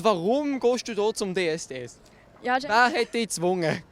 Und warum gehst du hier zum DSDS? Ja, Wer hat dich gezwungen?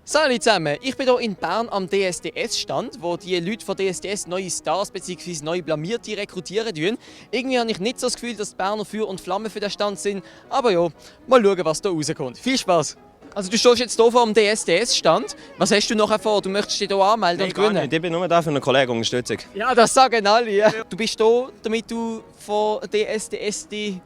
Salut zusammen, ich bin hier in Bern am DSDS-Stand, wo die Leute von DSDS neue Stars bzw. neue Blamierte rekrutieren. Irgendwie habe ich nicht so das Gefühl, dass die Berner Feuer und Flamme für den Stand sind. Aber ja, mal schauen, was da rauskommt. Viel Spaß! Also du stehst jetzt hier vor dem DSDS-Stand. Was hast du nachher vor? Du möchtest dich hier anmelden und gewinnen? Ich bin nur da für eine Kollegenunterstützung. Ja, das sagen alle. Ja. Du bist hier, damit du von DSDS die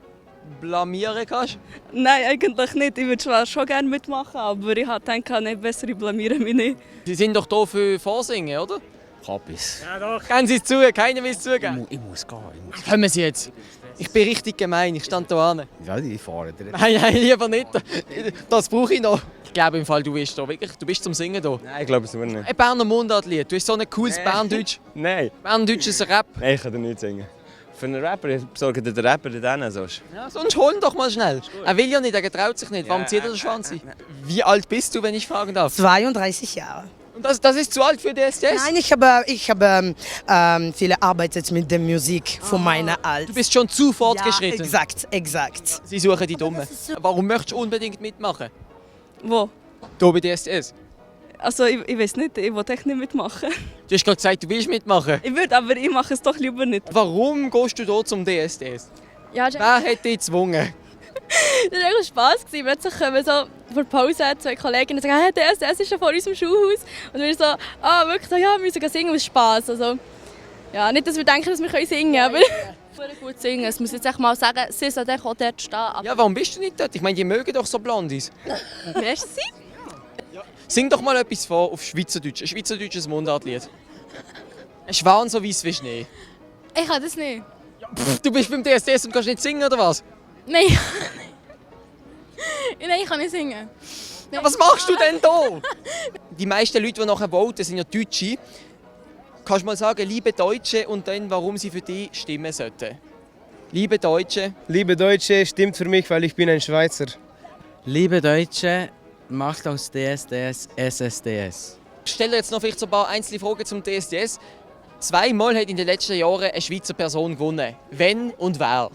blamieren kannst? Nein, eigentlich nicht. Ich würde zwar schon gerne mitmachen, aber ich habe gedacht, nicht bessere blamieren mich nicht. Sie sind doch hier für Vorsingen, oder? Kappis. Ja doch. Geben Sie es zu, keiner will es zugeben. Ich muss gehen. Hören Sie jetzt. Ich bin richtig gemein, ich stand hier hin. Ja, ich fahre direkt. Nein, lieber nicht. Das brauche ich noch. Ich glaube im Fall, du bist hier wirklich, du bist zum Singen hier. Nein, ich glaube es nicht. Ein Berner Mundartlied. Du hast so ein cooles Berndeutsch. Nein. Berndeutschen Rap. Nein, ich kann dir nicht singen. Für einen Rapper, ich besorge dir den Rapper dann sonst. Ja, sonst hol ihn doch mal schnell. Er will ja nicht, er traut sich nicht. Warum zieht er den Schwanz ein? Wie alt bist du, wenn ich fragen darf? 32 Jahre. Und das ist zu alt für DSDS? Nein, ich habe viel gearbeitet mit der Musik von meiner Alter. Du bist schon zu fortgeschritten. Ja, exakt. Sie suchen die Dummen. Warum möchtest du unbedingt mitmachen? Wo? Hier bei DSDS. Also ich weiß nicht, ich will echt nicht mitmachen. Du hast gerade gesagt, du willst mitmachen. Ich würde, aber ich mache es doch lieber nicht. Warum gehst du hier zum DSDS? Ja, Wer hat dich gezwungen? das war echt Spass. Plötzlich kommen so vor der Pause zwei Kolleginnen und sagen, hey, DSDS ist ja vor unserem Schulhaus. Und wir so, wirklich so, ja, wir müssen singen aus Spass. Also, ja, nicht, dass wir denken, dass wir singen können, aber sehr gut singen. Es muss jetzt echt mal sagen, sie soll auch dort stehen. Ja, warum bist du nicht dort? Ich meine, die mögen doch so Blondies. Merci. Sing doch mal etwas vor auf Schweizerdeutsch, ein schweizerdeutsches Mundartlied. Ein Schwan so weiss wie Schnee. Ich kann das nicht. Pff, du bist beim DSDS und kannst nicht singen, oder was? Nein. Nein, ich kann nicht singen. Ja, was machst du denn da? Die meisten Leute, die nachher voten, sind ja Deutsche. Kannst du mal sagen, liebe Deutsche, und dann, warum sie für dich stimmen sollten? Liebe Deutsche. Liebe Deutsche, stimmt für mich, weil ich bin ein Schweizer. Liebe Deutsche, macht aus DSDS SSDS. Ich stelle jetzt noch vielleicht so ein paar einzelne Fragen zum DSDS. Zweimal hat in den letzten Jahren eine Schweizer Person gewonnen. Wenn und wer?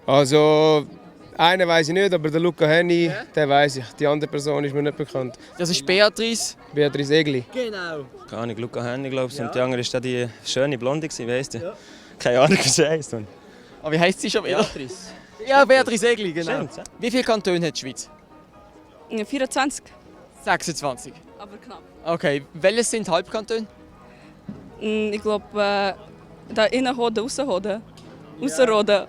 Also, einen weiß ich nicht, aber der Luca Henny, den weiß ich. Die andere Person ist mir nicht bekannt. Das ist Beatrice. Beatrice Egli. Genau. Keine Ahnung, Luca Henny, glaube ich. Und die andere war die schöne Blonde, wie heisst die? Ja. Keine Ahnung, wie sie heisst. Aber wie heisst sie schon wieder? Beatrice. Ja, Beatrice Egli, genau. Stimmt, ja. Wie viele Kantone hat die Schweiz? 24. 26. Aber knapp. Okay, welches sind Halbkantone? Ich glaube, da innen Hoden, außen Hoden. Ausserrhoden.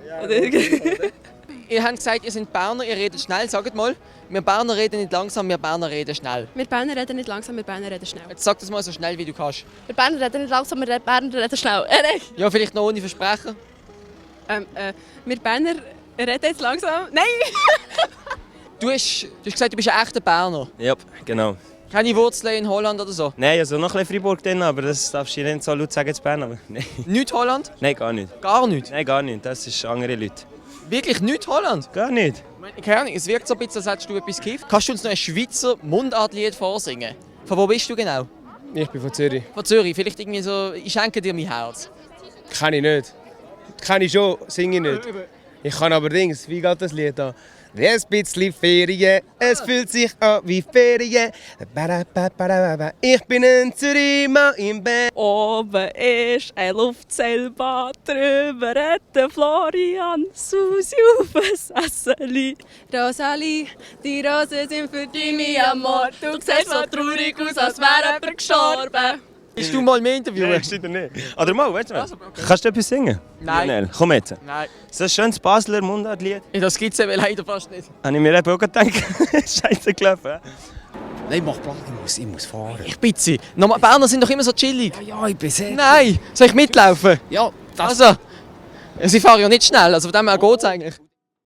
Ihr habt gesagt, ihr seid Berner, ihr redet schnell. Sagt mal, wir Berner reden nicht langsam, wir Berner reden schnell. Wir Berner reden nicht langsam, wir Berner reden schnell. Jetzt sag das mal so schnell, wie du kannst. Wir Berner reden nicht langsam, wir Berner reden schnell. Ja, vielleicht noch ohne Versprechen. Wir Berner reden jetzt langsam. Nein! Du hast gesagt, du bist ein echter Berner. Ja, genau. Keine Wurzeln in Holland oder so? Nein, also noch ein bisschen Freiburg drin, aber das darfst du nicht so laut sagen zu Bern. Aber nein. Nicht Holland? Nein, gar nicht. Gar nicht? Nein, gar nicht. Das ist andere Leute. Wirklich nicht Holland? Gar nicht. Keine Ahnung, es wirkt so ein bisschen, als hättest du etwas gekifft. Kannst du uns noch ein Schweizer Mundartlied vorsingen? Von wo bist du genau? Ich bin von Zürich. Von Zürich. Vielleicht irgendwie so, ich schenke dir mein Herz. Kann ich nicht. Kann ich schon, singe ich nicht. Ich kann aber Dings, wie geht das Lied da? Ein bisschen Ferien, es fühlt sich an wie Ferien. Ich bin ein Zürichmann im Bett. Oben ist ein Luftseilbahn, drüber hat der Florian Susi auf ein Sesseli. Rosalie, die Rosen sind für dich, mein Amor. Du siehst so traurig aus, als wäre jemand gestorben. Willst du mal mehr interviewen? Nein, stimmt nicht. Oder mal, weißt du was? Kannst du etwas singen? Nein. Lionel, komm jetzt. Nein. Ist das ein schönes Basler Mundartlied? Das gibt es eben leider fast nicht. Habe ich mir eben auch gedacht. Scheiße gelaufen. Nein, mach Plan, ich muss fahren. Ich bitte Sie. Berner sind doch immer so chillig. Ja, ich bin sehr... Nein, soll ich mitlaufen? Ja, das... Also, sie fahren ja nicht schnell, also von dem her geht es eigentlich.